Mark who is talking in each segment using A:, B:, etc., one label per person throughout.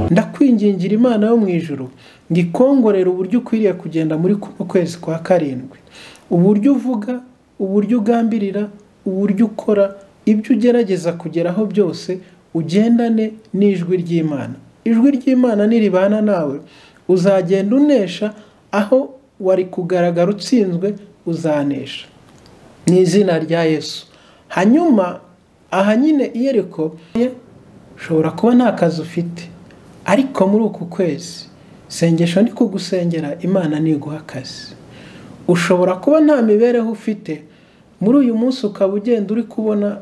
A: Ndakwingingira Imana yo mu ijuru ngo ikongorere uburyo ukwiriye kugenda muri kuno kwezi kwa karindwi, uburyo uvuga, uburyo ugambirira, uburyo ukora, ibyo ugerageza kugeraho byose ugendane n'ijwi ry'Imana. Ijwi ry'Imana niribana nawe uzagenda unesha, aho wari kugaragara utsinzwe uzanesha mu izina rya Yesu. Hanyuma aha nyine Iyeriko ushobora kuba nta kazi ufite, ariko muri uku kwezi sengesho ndi kugusengera Imana niguha akazi. Ushobora kuba nta mibereho ufite, muri uyu munsi ukaba ugenda uri kubona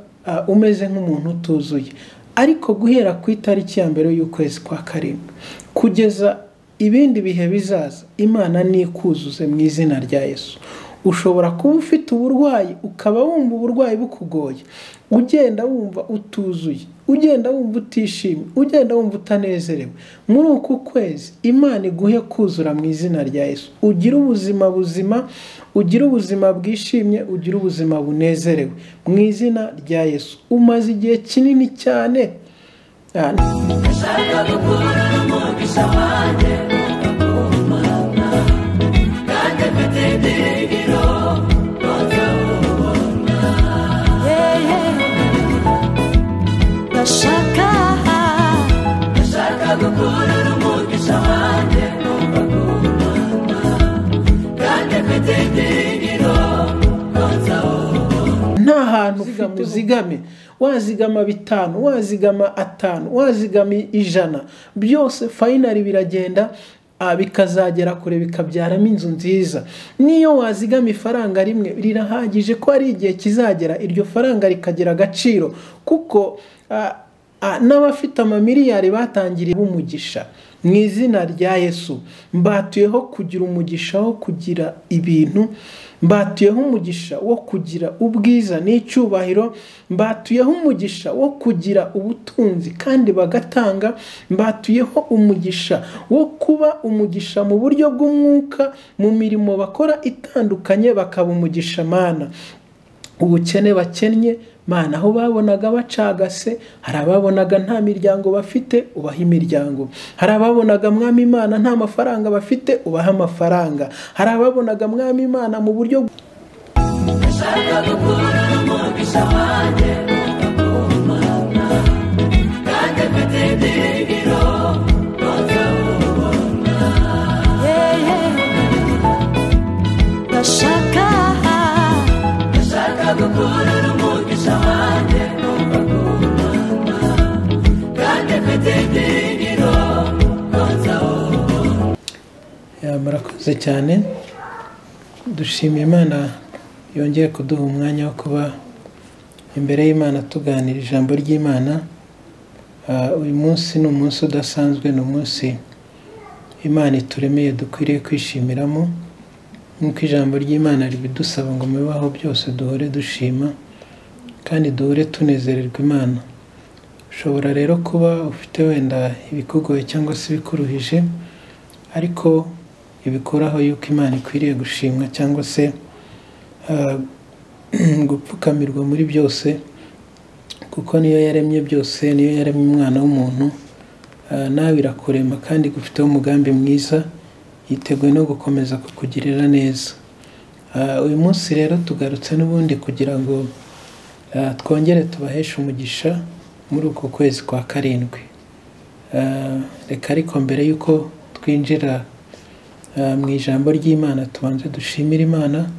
A: umeze nk'umuntu utuzuye, ariko guhera ku itariki ya mbere y'ukwezi kwa karindwi kugeza ibindi bihe bizaza Imana nikuzuze mu izina rya Yesu. Ushobora kuba ufite uburwayi ukaba wumva uburwayi bukugoye, ugenda wumva utuzuye, ugenda wumva utishimye, ugenda wumva utanezerewe. Muri uku kwezi Imana iguhe kuzura mu izina rya Yesu, ugire ubuzima buzima, ugire ubuzima bwishimye, ugire ubuzima bunezerewe mu izina rya Yesu. Umaze igihe kinini cyane nta hantu ufite uzigame, wazigama 5, wazigama 5, wazigama 100, byose finally biragenda bikazagera kure bikabyaramo inzu nziza. Niyo wazigama ifaranga rimwe rirahagije ko ari igihe kizagera iryo faranga rikagira agaciro, kuko n'abafite amamiliyari batangiriye umugisha. Mu izina rya Yesu mbatuyeho kugira umugisha wo kugira ibintu, mbatuyeho umugisha wo kugira ubwiza n'icyubahiro, mbatuyeho umugisha wo kugira ubutunzi kandi bagatanga, mbatuyeho umugisha wo kuba umugisha mu buryo bw'umwuka mu mirimo bakora itandukanye bakaba umugisha. Mana, ubukene bakennye Mana, aho babonaga bacagase, hari ababonaga nta miryango bafite ubaha imiryango, hari ababonaga Mwami Imana nta mafaranga bafite ubaha amafaranga, hari ababonaga Mwami Imana mu buryo murakoze cyane. Dushimiye Imana yongeye kuduha umwanya wo kuba imbere y'Imana tuganira ijambo ry'Imana. Uyu munsi ni umunsi udasanzwe, ni umunsi Imana ituremeye dukwiriye kwishimiramo, nk'uko ijambo ry'Imana ribidusaba ngo mu bibaho byose duhore dushima kandi duhore tunezererwa Imana. Ushobora rero kuba ufite wenda ibikugoye cyangwa se ibikuruhije, ariko ibikuraho yuko Imana ikwiriye gushimwa cyangwa se gupfukamirwa muri byose, kuko niyo yaremye byose, niyo yaremye umwana w'umuntu, nawe irakurema kandi igufiteho umugambi mwiza, yiteguye no gukomeza kukugirira neza. Uyu munsi rero tugarutse n'ubundi kugira ngo twongere tubaheshe umugisha muri uku kwezi kwa karindwi. Reka ariko mbere yuko twinjira mu ijambo ry'Imana tubanze dushimire Imana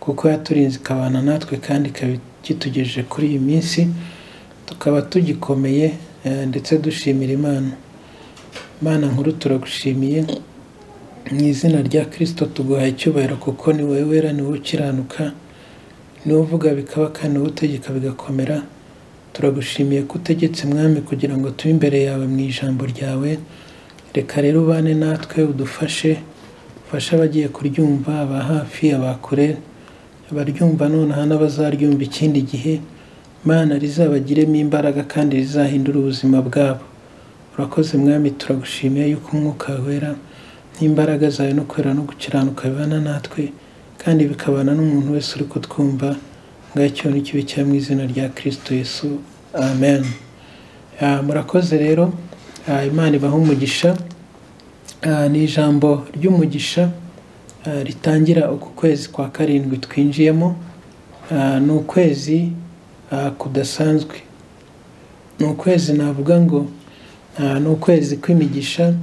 A: kuko yaturinze ikabana natwe kandi ikaba ikitugejeje kuri iyi minsi tukaba tugikomeye, ndetse dushimira Imana. Imana nkuru turagushimiye mu izina rya Kristo, tuguhaye icyubahiro kuko ni wowe wera, ni wowe ukiranuka, ni wowe uvuga bikaba kandi wowe utegeka bigakomera. Turagushimiye ko utegetse Mwami kugira ngo tube imbere yawe mu ijambo ryawe. Reka rero ubane natwe udufashe, ufashe abagiye kuryumva, aba hafi, abakure, abaryumva nonaha n'abazaryumva ikindi gihe. Mana rizabagiremo imbaraga kandi rizahindura ubuzima bwabo. Urakoze Mwami, turagushimiye yuko umwuka wera n'imbaraga zawe no kwera no gukiranuka bibana natwe kandi bikabana n'umuntu wese uri kutwumva. Ngacyo n'ikibi cya mu izina rya Kristo Yesu, amen. Murakoze rero, Imana ibahe umugisha. Ni ijambo ry'umugisha ritangira uku kwezi kwa karindwi twinjiyemo. Ni ukwezi kudasanzwe, ni ukwezi navuga ngo ni ukwezi kw'imigisha,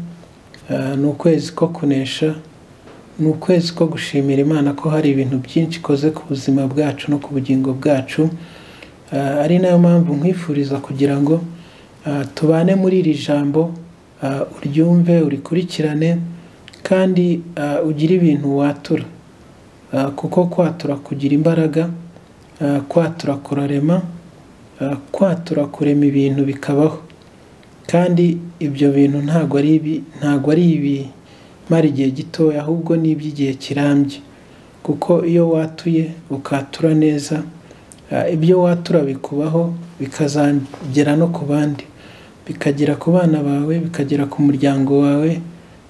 A: ni ukwezi ko kunesha, ni ukwezi ko gushimira Imana ko hari ibintu byinshi ikoze ku buzima bwacu no ku bugingo bwacu. Ari nayo mpamvu nkwifuriza kugira ngo tubane muri iri jambo, uryumve, urikurikirane, kandi ugire ibintu watura, kuko kwatura kugira imbaraga, kwatura kurarema, kwatura kurema ibintu bikabaho. Kandi ibyo bintu ntago ari ibimara igihe gitoya, ahubwo ni iby'igihe kirambye, kuko iyo watuye ukatura neza, ibyo watura bikubaho bikazagera no ku bandi, bikagera ku bana bawe, bikagera ku muryango wawe,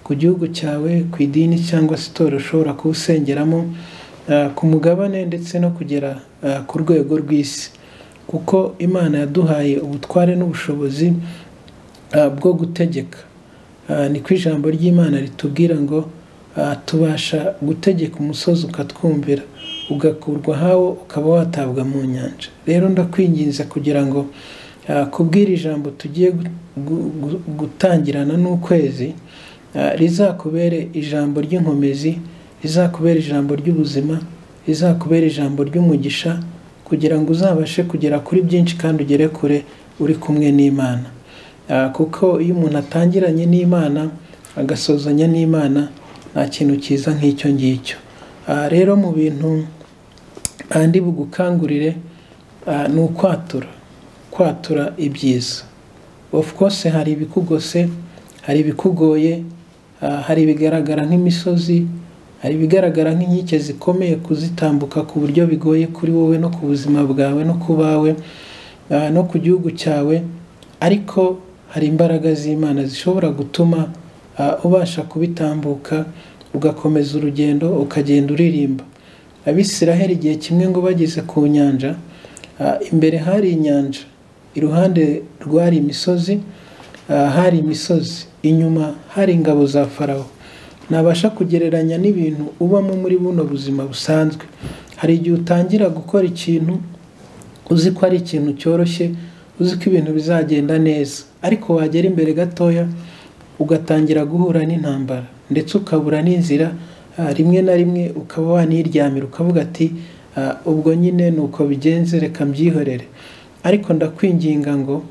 A: ku gihugu cyawe, ku idini cyangwa se itorero ushobora kuwusengeramo, ku mugabane, ndetse no kugera ku rwego rw'isi. Kuko Imana yaduhaye ubutware n'ubushobozi bwo gutegeka. Niko ijambo ry'Imana ritubwira ngo tubasha gutegeka umusozi ukatwumvira, ugakurwa hawo ukaba watabwa mu nyanja. Rero ndakwinginze kugira ngo kubwira ijambo tugiye gutangirana n'ukwezi rizakubere ijambo ry'inkomezi, rizakubere ijambo ry'ubuzima, rizakubere ijambo ry'umugisha, kugira ngo uzabashe kugera kuri byinshi kandi ugere kure uri kumwe n'Imana. Kuko iyo umuntu atangiranye n'Imana agasozanya n'Imana, nta kintu cyiza nk'icyo ngicyo. Rero mu bintu andi bugukangurire ni ukwatura, kwatura ibyiza. Of course hari ibikugose, hari ibikugoye, hari ibigaragara nk'imisozi, hari ibigaragara nk'inkike zikomeye kuzitambuka ku buryo bigoye kuri wowe no ku buzima bwawe no ku bawe no ku gihugu cyawe, ariko hari imbaraga z'Imana zishobora gutuma ubasha kubitambuka, ugakomeza urugendo, ukagenda uririmba. Abisiraheli igihe kimwe ngo bageze ku nyanja, imbere hari inyanja, iruhande rwari imisozi, hari imisozi, inyuma hari ingabo za Farawo. Nabasha kugereranya n'ibintu ubamo muri buno buzima busanzwe. Hari igihe utangira gukora ikintu uzi ko ari ikintu cyoroshye, uzi ko ibintu bizagenda neza, ariko wagera imbere gatoya ugatangira guhura n'intambara, ndetse ukabura n'inzira, rimwe na rimwe ukaba waniryamira ukavuga ati ubwo nyine nuko bigenze, reka mbyihorere. Ariko ndakwinginga ngo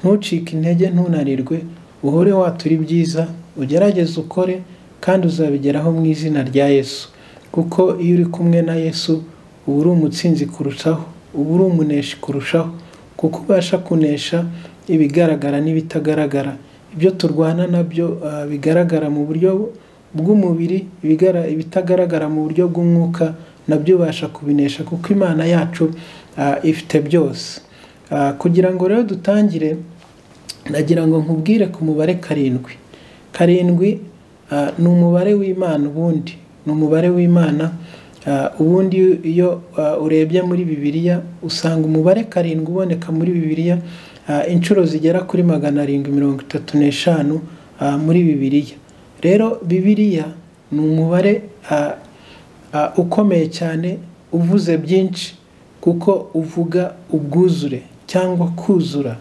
A: ntucike intege, ntunanirwe, uhore watura ibyiza, ugerageze ukore, kandi uzabigeraho mu izina rya Yesu. Kuko iyo uri kumwe na Yesu uba uri umutsinzi kurushaho, uba uri umuneshi kurushaho, kuko ubasha kunesha ibigaragara n'ibitagaragara. Ibyo turwana nabyo bigaragara mu buryo bw'umubiri, ibitagaragara mu buryo bw'umwuka nabyo ubasha kubinesha, kuko Imana yacu ifite byose. Kugira ngo rero dutangire, nagira ngo nkubwire ku mubare karindwi. Karindwi ni umubare w'Imana, ubundi ni umubare w'Imana. Ubundi iyo urebye muri Bibiliya usanga umubare karindwi uboneka muri Bibiliya inshuro zigera kuri 735 muri Bibiliya. Rero Bibiliya ni umubare ukomeye cyane, uvuze byinshi, kuko uvuga ubwuzure cyangwa kuzura.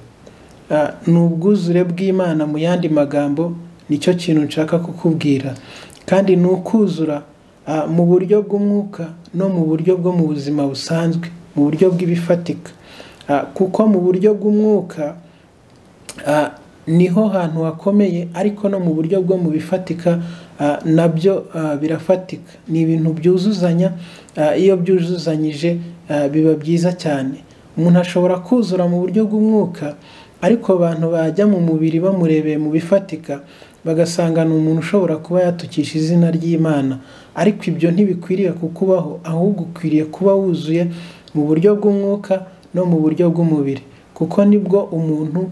A: Ni ubwuzure bw'Imana mu yandi magambo, nicyo kintu nshaka kukubwira. Kandi ni ukuzura mu buryo bw'umwuka no mu buryo bwo mu buzima busanzwe, mu buryo bw'ibifatika. Kuko mu buryo bw'umwuka niho hantu hakomeye, ariko no mu buryo bwo mu bifatika nabyo birafatika. Ni ibintu byuzuzanya, iyo byuzuzanyije biba byiza cyane. Umuntu ashobora kuzura mu buryo bw'umwuka, ariko abantu bajya mu mubiri bamurebeye mu bifatika bagasanga ni umuntu ushobora kuba yatukisha izina ry'Imana. Ariko ibyo ntibikwiriye kukubaho, ahubwo ukwiriye kuba wuzuye mu buryo bw'umwuka no mu buryo bw'umubiri, kuko nibwo umuntu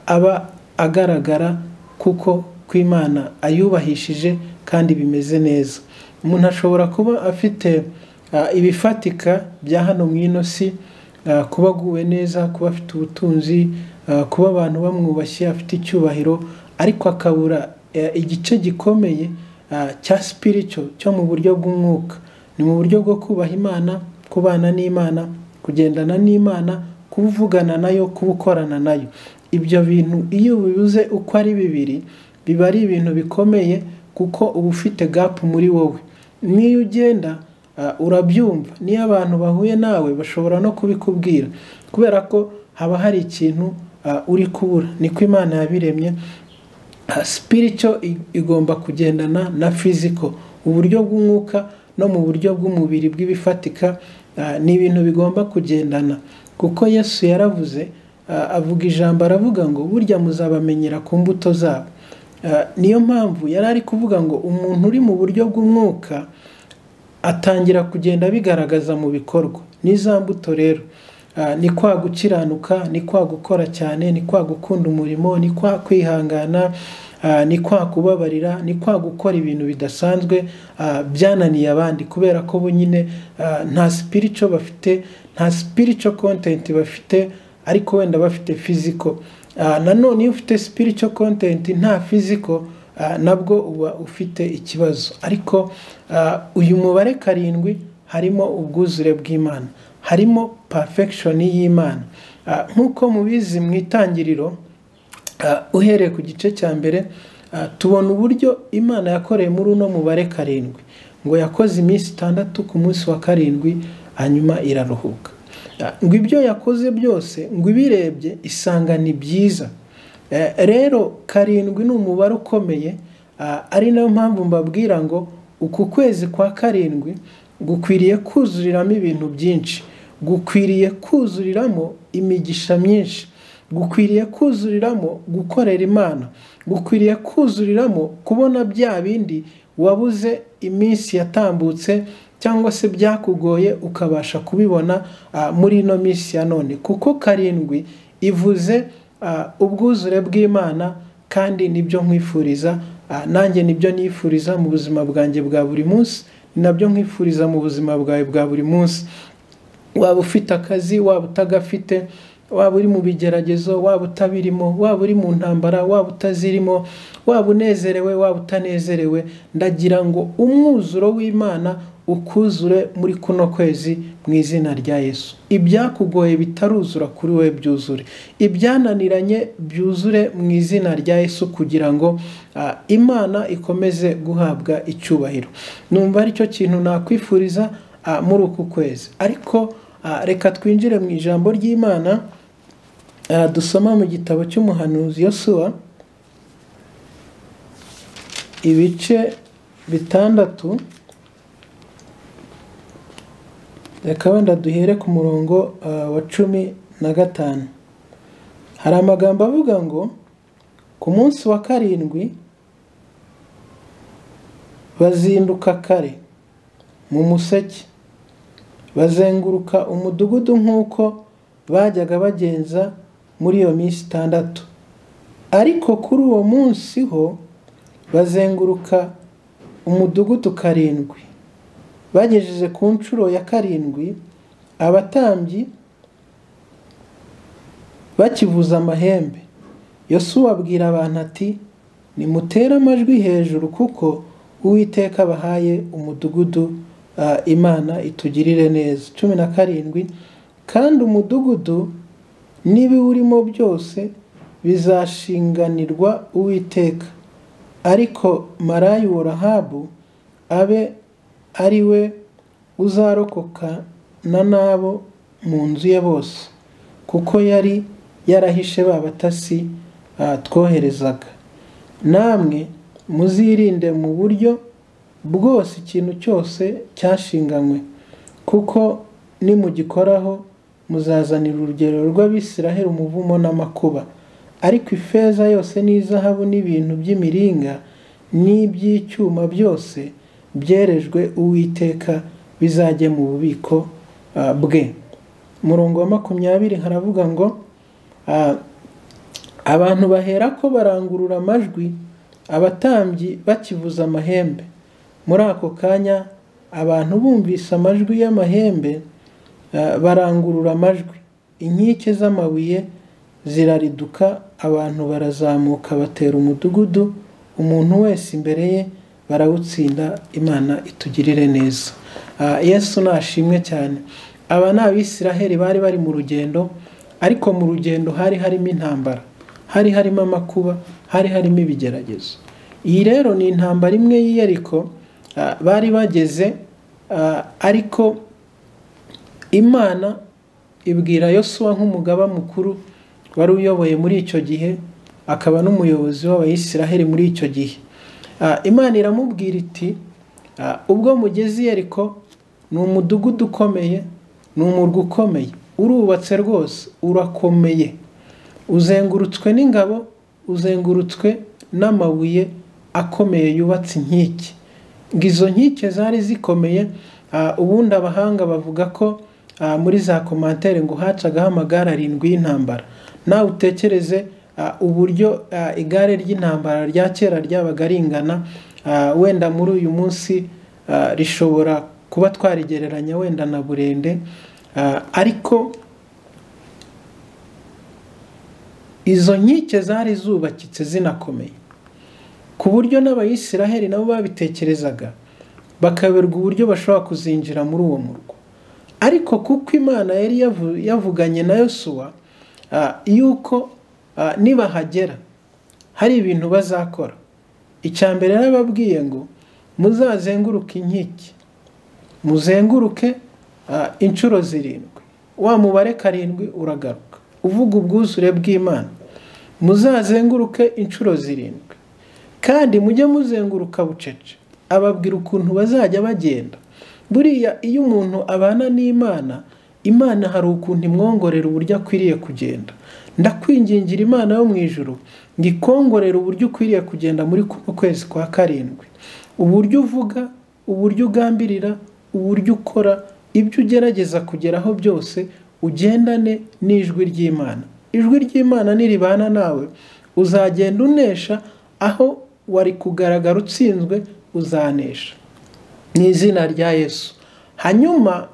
A: aba agaragara kuko kw'Imana ayubahishije kandi bimeze neza. Umuntu ashobora kuba afite ibifatika bya hano mu ino si, kuba aguwe neza, kuba afite ubutunzi, kuba abantu bamwubashye, afite icyubahiro, ariko akabura igice gikomeye cya spiritual, cyo mu buryo bw'umwuka. Ni mu buryo bwo kubaha Imana, kubana n'Imana, kugendana n'Imana, kuvugana nayo, kubukorana nayo. Ibyo bintu iyo ubibuze uko ari bibiri biba ari ibintu bikomeye, kuko uba ufite gap muri wowe. Niyo ugenda urabyumva, niyo abantu bahuye nawe bashobora no kubikubwira, kubera ko haba hari ikintu uri kubura. Niko Imana yabiremye. Spiritual igomba kugendana na physical, uburyo bw'umwuka no mu buryo bw'umubiri bw'ibifatika, ni ibintu bigomba kugendana. Kuko Yesu yaravuze, avuga ijambo aravuga ngo burya muzabamenyera ku mbuto zabo. Niyo mpamvu yari ari kuvuga ngo umuntu uri mu buryo bw'umwuka atangira kugenda bigaragaza mu bikorwa. N'iza mbuto rero ni kwa gukiranuka, ni kwa gukora cyane, ni kwa gukunda umurimo, ni kwa kwihangana, ni kwa kubabarira, ni kwa gukora ibintu bidasanzwe byananiye abandi, kubera ko bo nyine nta spiritual bafite, nta spiritual content bafite, ariko wenda bafite physical. Nanone iyo ufite spiritual content nta physical, nabwo uba ufite ikibazo. Ariko uyu mubare 7 harimo ubwuzure bw'Imana, harimo perfection y'Imana. Nkuko mubizi mu itangiriro, uhereye ku gice cya mbere, tubona uburyo Imana yakoreye muri uno mubare 7, ngo yakoze iminsi 6 ku munsi wa 7 hanyuma iraruhuka. Ngo ibyo yakoze byose ngo ibirebye isanga ni byiza. Rero 7 ni umubare ukomeye, ari nayo mpamvu mbabwira ngo uku kwezi kwa 7 gukwiriye kuzuriramo ibintu byinshi, gukwiriye kuzuriramo imigisha myinshi, gukwiriye kuzuriramo gukorera Imana, gukwiriye kuzuriramo kubona bya bindi wabuze iminsi yatambutse cyangwa se byakugoye ukabasha kubibona muri ino minsi ya none. Kuko 7 ivuze ubwuzure bw'Imana, kandi nibyo nkwifuriza, nanjye nibyo nifuriza mu buzima bwanjye bwa buri munsi, nabyo nkwifuriza mu buzima bwawe bwa buri munsi. Waba ufite akazi, waba utagafite, waba uri mu bigeragezo, waba utabirimo, waba uri mu ntambara, waba utazirimo, waba unezerewe, waba utanezerewe, ndagira ngo umwuzuro w'Imana ukuzure muri kuno kwezi mu izina rya Yesu. Ibyakugoye bitaruzura kuri we byuzure, ibyananiranye byuzure mu izina rya Yesu, kugira ngo Imana ikomeze guhabwa icyubahiro. Numva aricyo kintu nakwifuriza muri uku kwezi. Ariko reka twinjire mu ijambo ry'Imana dusoma mu gitabo cy'umuhanuzi Yosuwa, ibice 6. Reka wenda duhere ku murongo wa 15. Hari amagambo avuga ngo ku munsi wa 7 bazinduka kare mu museke, bazenguruka umudugudu nk'uko bajyaga bagenza muri iyo minsi 6. Ariko kuri uwo munsi ho bazenguruka umudugudu 7. Bagejeje ku nshuro ya 7, abatambyi bakivuza amahembe. Yosuwa abwira abantu ati nimutere amajwi hejuru, kuko Uwiteka abahaye umudugudu, Imana itugirire neza. 17, kandi umudugudu n'ibiwurimo byose bizashinganirwa Uwiteka, ariko marayu wa Rahabu abe ari we uzarokokana n'abo mu nzu ye bose, kuko yari yarahishe ba batasi twoherezaga. Namwe muzirinde mu buryo bwose ikintu cyose cyashinganywe, kuko nimugikoraho muzazanira urugero rw'Abisiraheli umuvumo n'amakuba. Ariko ifeza yose n'izahabu n'ibintu by'imiringa n'iby'icyuma byose byerejwe Uwiteka bizajye mu bubiko bwe. Murongo wa 20 haravuga ngo abantu baherako barangurura amajwi, abatambyi bakivuza amahembe. Muri ako kanya abantu bumvise amajwi y'amahembe barangurura amajwi, inkike z'amabuye zirariduka, abantu barazamuka batera umudugudu, umuntu wese imbere ye barawutsinda. Imana itugirire neza. Yesu nashimwe cyane. Aba ni Abisiraheli bari bari mu rugendo, ariko mu rugendo hari harimo intambara, hari harimo amakuba, hari harimo ibigeragezo. Iyi rero ni intambara imwe y'i Yeriko bari bageze, ariko Imana ibwira Yosuwa nk'umugaba mukuru wari uyoboye muri icyo gihe, akaba n'umuyobozi w'Abayisiraheli muri icyo gihe. Imana iramubwira iti ubwo mugeze i Yeriko, ni umudugudu ukomeye, ni umurwa ukomeye, urubatse rwose, urakomeye, uzengurutswe n'ingabo, uzengurutswe n'amabuye akomeye yubatse inkike. Ngo izo nkike zari zikomeye. Ubundi abahanga bavuga ko muri za komantere ngo hacagaho amagare 7 y'intambara. Nawe utekereze uburyo igare ry'intambara rya kera ryabaga ringana, wenda muri uyu munsi rishobora kuba twarigereranya wenda na burende, ariko izo nkike zari zubakitse zinakomeye, ku buryo n'Abayisiraheli nabo babitekerezaga bakaberwa uburyo bashobora kuzinjira muri uwo murwa. Ariko kuko Imana yari yavuganye na Yosuwa yuko nibahagera hari ibintu bazakora, icya mbere yarababwiye ngo muzazenguruke inkike, muzenguruke inshuro 7. Wa mubare 7 uragaruka uvuga ubwuzure bw'Imana. Muzazenguruke inshuro 7 kandi mujye muzenguruka bucece. Ababwira ukuntu bazajya bagenda. Buriya iyo umuntu abana n'Imana, Imana hari ukuntu imwongorera uburyo akwiriye kugenda. Ndakwingingira Imana yo mu ijuru ngo ikongorere uburyo ukwiriye kugenda muri kuno kwezi kwa 7. Uburyo uvuga, uburyo ugambirira, uburyo ukora, ibyo ugerageza kugeraho byose, ugendane n'ijwi ry'Imana. Ijwi ry'Imana niribana nawe, uzagenda unesha aho wari kugaragara utsinzwe, uzanesha ni izina rya Yesu. Hanyuma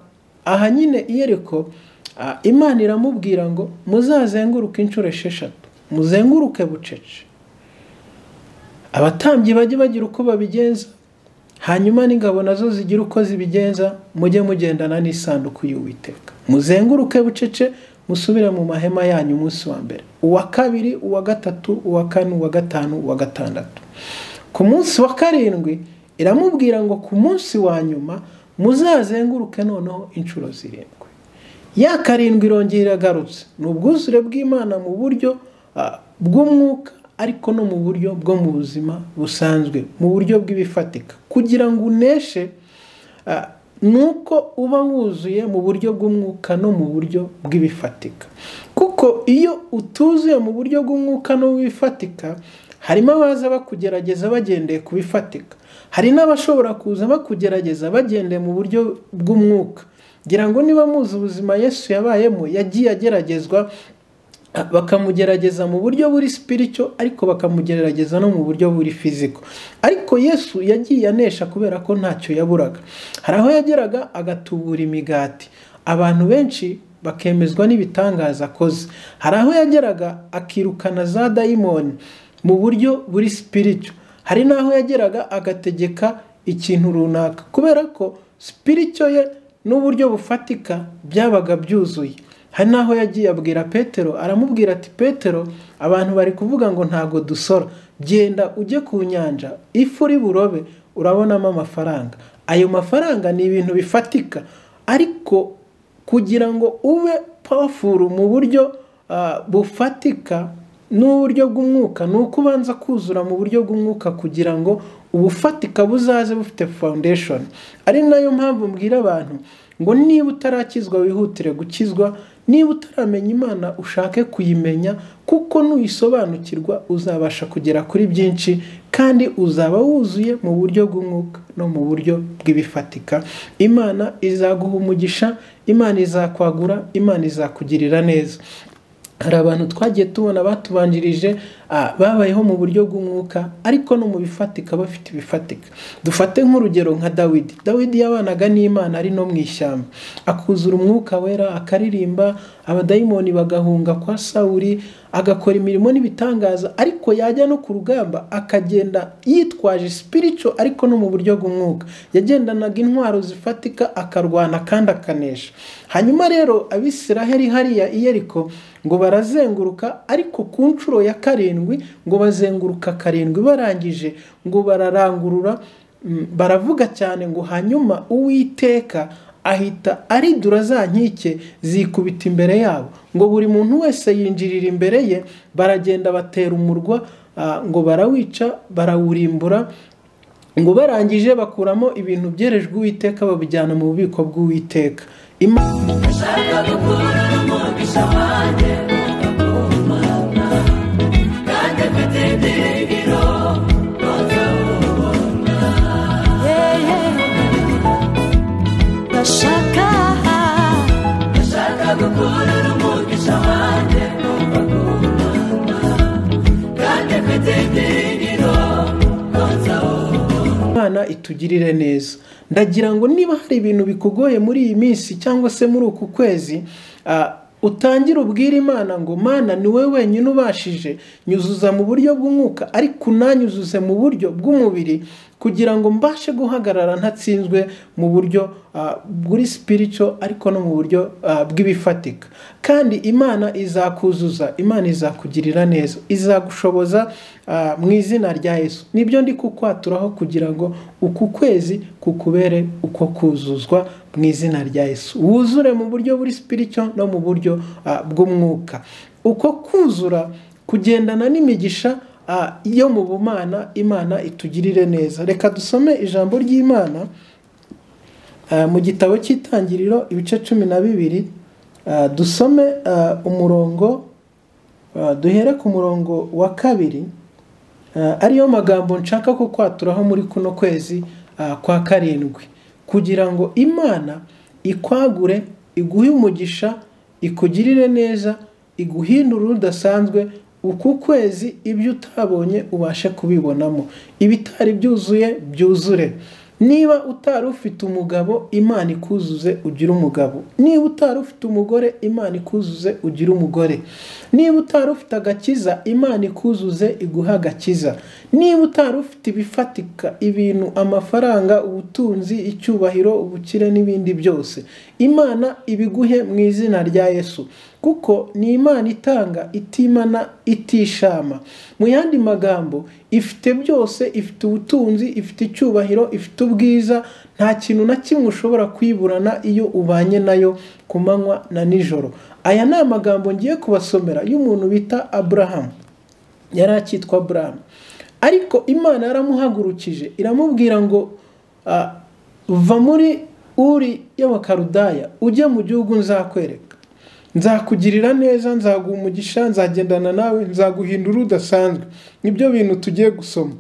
A: aha nyine i Yeriko, Imana iramubwira ngo muzazenguruke inshuro 6, muzenguruke bucece, abatambyi bajye bagira uko babigenza, hanyuma n'ingabo nazo zigira uko zibigenza, mujye mugendana n'isanduku y'Uwiteka. Muzenguruke bucece, musubire mu mahema yanyu umunsi wa mbere, uwa kabiri, uwa gatatu, uwa kane, uwa gatanu, uwa gatandatu. Ku munsi wa 7 iramubwira ngo ku munsi wa nyuma muzazenguruke noneho inshuro 7. Ya 7 irongera iragarutse. Ni ubwuzure bw'Imana mu buryo bw'umwuka, ariko no mu buryo bwo mu buzima busanzwe, mu buryo bw'ibifatika. Kugira ngo uneshe nuko uba wuzuye mu buryo bw'umwuka no mu buryo bw'ibifatika. Kuko iyo utuzuye mu buryo bw'umwuka no bifatika, harimo abaza bakugerageza bagendeye ku bifatika, hari n'abashobora kuza bakugerageza bagendeye mu buryo bw'umwuka. Ngira ngo niba muzi ubuzima Yesu yabayemo, yagiye ageragezwa, bakamugerageza mu buryo buri spiritual, ariko bakamugerageza no mu buryo buri physical. Ariko Yesu yagiye anesha kubera ko ntacyo yaburaga. Hari aho yageraga agatubura imigati, abantu benshi bakemezwa n'ibitangaza akoze. Hari aho yageraga akirukana za dayimoni mu buryo buri spiritual. Hari n'aho yageraga agategeka ikintu runaka, kubera ko spiritual ye n'uburyo bufatika byabaga byuzuye. Hari n'aho yagiye abwira Petero, aramubwira ati Petero, abantu bari kuvuga ngo ntago dusora, genda ujye ku nyanja, ifu uri burobe urabonamo amafaranga. Ayo mafaranga ni ibintu bifatika, ariko kugira ngo ube powerful mu buryo bufatika n'uburyo bw'umwuka, ni uko ubanza kuzura mu buryo bw'umwuka kugira ngo ubufatika buzaze bufite foundation. Ari nayo mpamvu mbwira abantu ngo niba utarakizwa wihutire gukizwa, niba utaramenya Imana ushake kuyimenya, kuko nuyisobanukirwa uzabasha kugera kuri byinshi, kandi uzaba wuzuye mu buryo bw'umwuka no mu buryo bw'ibifatika. Imana izaguha umugisha, Imana izakwagura, Imana izakugirira neza. Hari abantu twagiye tubona batubanjirije babayeho mu buryo bw'umwuka ariko no mu bifatika bafite ibifatika. Dufate nk'urugero nka Dawidi. Dawidi yabanaga n'Imana ari no mu ishyamba, akuzura umwuka wera, akaririmba, abadayimoni bagahunga kwa Sawuli, agakora imirimo n'ibitangaza, ariko yajya no ku rugamba akagenda yitwaje spiritual ariko no mu buryo bw'umwuka. Yagendanaga intwaro zifatika, akarwana kandi akanesha. Hanyuma rero Abisiraheli hariya i Yeriko ngo barazenguruka, ariko ku nshuro ya karindwi ngo bazenguruka karindwi, barangije ngo bararangurura, baravuga cyane ngo hanyuma Uwiteka ahita aridura za nkike zikubita imbere yabo, ngo buri muntu wese yinjirira imbere ye, baragenda batera umurwa, ngo barawica, barawurimbura, ngo barangije bakuramo ibintu byerejwe Uwiteka babijyana mu bubiko bw'Uwiteka. Imana itugirire neza. Ndagira ngo niba hari ibintu bikugoye muri iyi minsi cyangwa se muri uku kwezi, utangire ubwira Imana ngo Mana ni wowe wenyine ubashije, nyuzuza mu buryo bw'umwuka ariko unanyuzuze mu buryo bw'umubiri, kugira ngo mbashe guhagarara ntatsinzwe mu buryo bw'uri spiritual ariko no mu buryo bw'ibifatika. Kandi Imana izakuzuza, Imana izakugirira neza, izagushoboza mu izina rya Yesu. Nibyo ndi kukwaturaho kugira ngo uku kwezi kukubere uko kuzuzwa mu izina rya Yesu. Wuzure mu buryo buri spiritual no mu buryo bw'umwuka. Uko kuzura kugendana n'imigisha yo mu bumana. Imana itugirire neza. Reka dusome ijambo ry'Imana mu gitabo cy'Itangiriro ibice 12, dusome umurongo, duhere ku murongo wa 2, ariyo magambo nshaka ko kwaturaho muri kuno kwezi kwa karindwi, kugira ngo Imana ikwagure, iguhe umugisha, ikugirire neza, iguhindure udasanzwe. Uku kwezi ibyo utabonye ubashe kubibonamo, ibitari byuzuye byuzure. Niba utari ufite umugabo, Imana ikuzuze ugire umugabo. Niba utari ufite umugore, Imana ikuzuze ugire umugore. Niba utari ufite agakiza, Imana ikuzuze iguhe agakiza. Niba utari ufite ibifatika, ibintu, amafaranga, ubutunzi, icyubahiro, ubukire n'ibindi byose, Imana ibiguhe mu izina rya Yesu. Kuko ni Imana itanga, itimana, itishama. Mu yandi magambo, ifite byose, ifite ubutunzi, ifite icyubahiro, ifite ubwiza. Nta kintu na kimwe ushobora kwiburana iyo ubanye nayo ku manywa na nijoro. Aya ni amagambo ngiye kubasomera y'umuntu bita Abraham. Yari akitwa Abraham, ariko Imana yaramuhagurukije iramubwira ngo va muri Uri y'Abakaludaya ujye mu gihugu nzakwereka, nzakugirira neza, nzaguha umugisha, nzagendana nawe, nzaguhindura udasanzwe. Nibyo bintu tugiye gusoma.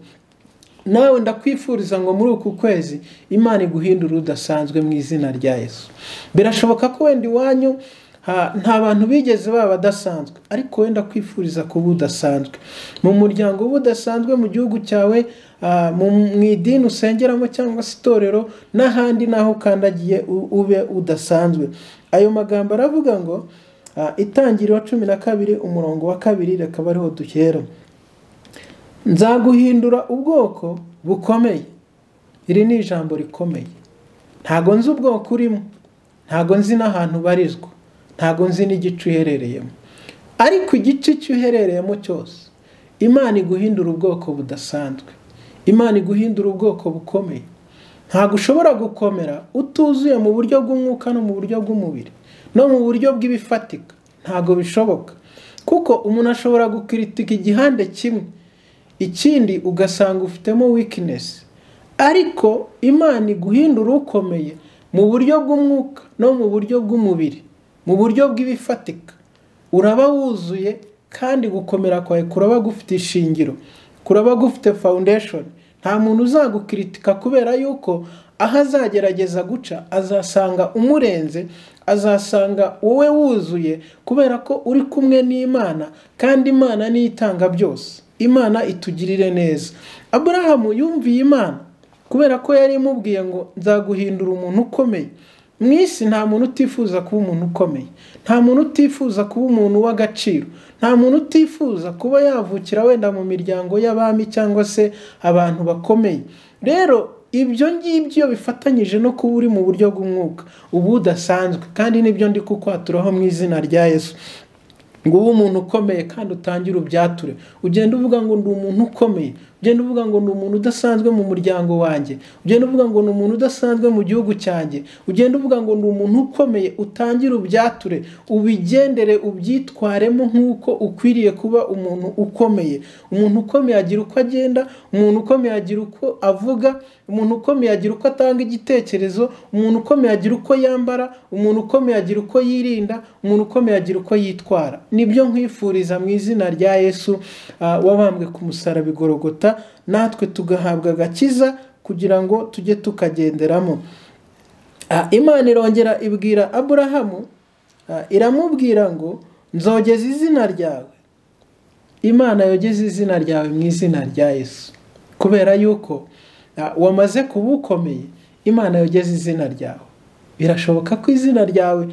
A: Nawe ndakwifuriza ngo muri uku kwezi Imana iguhindure udasanzwe mu izina rya Yesu. Birashoboka ko wenda iwanyu nta bantu bigeze baba badasanzwe, ariko wenda kwifuriza kuba udasanzwe mu muryango, udasanzwe mu gihugu cyawe, mu idini usengeramo cyangwa se itorero n'ahandi naho ukandagiye ube udasanzwe. Ayo magambo aravuga ngo Itangiriro 12 umurongo wa 2, reka bariho duhera. Nzaguhindura ubwoko bukomeye. Iri ni ijambo rikomeye. Ntago nzi ubwoko urimo, ntago nzi n'ahantu barizwa, ntago nzi n'igice uherereyemo, ariko igice cy'uherereyemo cyose Imana iguhindura ubwoko budasanzwe, Imana iguhindura ubwoko bukomeye. Ntago ushobora gukomera utuzuye mu buryo bw'umwuka no mu buryo bw'umubiri no mu buryo bw'ibifatika. Ntago bishoboka, kuko umuntu ashobora gukritika igihande kimwe, ikindi ugasanga ufitemo weakness. Ariko Imana iguhindura ukomeye mu buryo bw'umwuka no mu buryo bw'umubiri, mu buryo bw'ibifatika. Uraba wuzuye kandi gukomera kwawe kuraba gufite ishingiro, kuraba gufite foundation. Nta muntu uzagukritika kubera yuko aho azagerageza guca azasanga umurenze, azasanga wowe wuzuye, kubera ko uri kumwe n'Imana, kandi Imana niyo itanga byose. Imana itugirire neza. Aburahamu yumviye Imana kubera ko yari imubwiye ngo nzaguhindura umuntu ukomeye. Mu isi nta muntu utifuza kuba umuntu ukomeye, nta muntu utifuza kuba umuntu w'agaciro, nta muntu utifuza kuba yavukira wenda mu miryango y'abami cyangwa se abantu bakomeye. Rero ibyo ngibyo bifatanyije no kuba uri mu buryo bw'umwuka ubu udasanzwe, kandi nibyo ndi kukwaturaho mu izina rya Yesu, ngo ube umuntu ukomeye kandi utangire ubyature. Ugenda uvuga ngo ndi umuntu ukomeye, ugenda uvuga ngo ndi umuntu udasanzwe mu muryango wanjye, ugenda uvuga ngo ndi umuntu udasanzwe mu gihugu cyanjye, ugenda uvuga ngo ndi umuntu ukomeye, utangire ubyature, ubigendere, ubyitwaremo nk'uko ukwiriye kuba umuntu ukomeye. Umuntu ukomeye agira uko agenda, umuntu ukomeye agira uko avuga, umuntu ukomeye agira uko atanga igitekerezo, umuntu ukomeye agira uko yambara, umuntu ukomeye agira uko yirinda, umuntu ukomeye agira uko yitwara. Nibyo nkwifuriza mu izina rya Yesu wabambwe ku musaraba i Golgotha, natwe tugahabwa agakiza kugira ngo tujye tukagenderamo. Imana irongera ibwira Aburahamu, iramubwira ngo nzogeza izina ryawe. Imana yogeza izina ryawe mu izina rya Yesu, kubera yuko wamaze kuba ukomeye. Imana yogeza izina ryawe. Birashoboka ko izina ryawe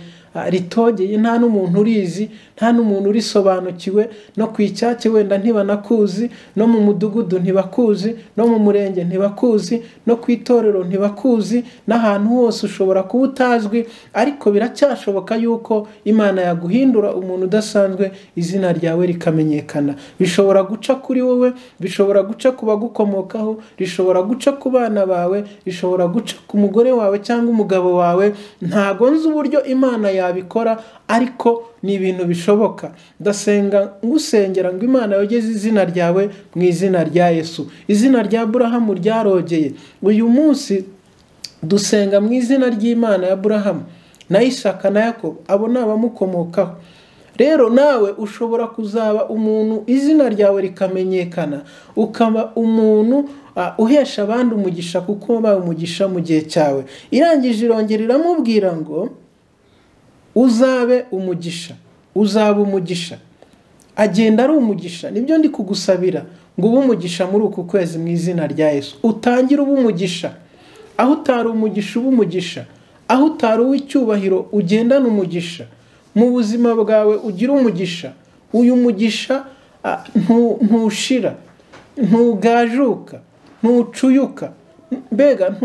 A: ritogeye, nta n'umuntu urizi, nta n'umuntu urisobanukiwe, no ku icyake wenda ntibanakuzi, no mu mudugudu ntibakuzi, no mu murenge ntibakuzi, no ku itorero ntibakuzi, n'ahantu hose ushobora kuba utazwi, ariko biracyashoboka yuko Imana yaguhindura umuntu udasanzwe, izina ryawe rikamenyekana. Bishobora guca kuri wowe, bishobora guca ku bagukomokaho, rishobora guca ku bana bawe, rishobora guca ku mugore wawe cyangwa umugabo wawe. Ntago nzi uburyo Imana yabikora, ariko ni ibintu bishoboka. Ndasenga ngusengera ngo Imana yogeze izina ryawe mu izina rya Yesu. Izina rya Aburahamu ryarogeye. Uyu munsi dusenga mu izina ry'Imana ya Aburahamu na Isaka na Yakobo, abo ni abamukomokaho. Rero nawe ushobora kuzaba umuntu izina ryawe rikamenyekana, ukaba umuntu uhesha abandi umugisha, kuko wabaye umugisha mu gihe cyawe. Irangije irongera iramubwira ngo uzabe umugisha, uzaba umugisha. Agenda ari umugisha. Nibyo ndi kugusabira ngo ube umugisha muri uku kwezi mu izina rya Yesu. Utangire ube umugisha. Aho utari umugisha ube umugisha, aho utari uw'icyubahiro ugendane umugisha, mu buzima bwawe ugire umugisha. Uyu mugisha ntushira, ntugajuka, ntucuyuka, mbega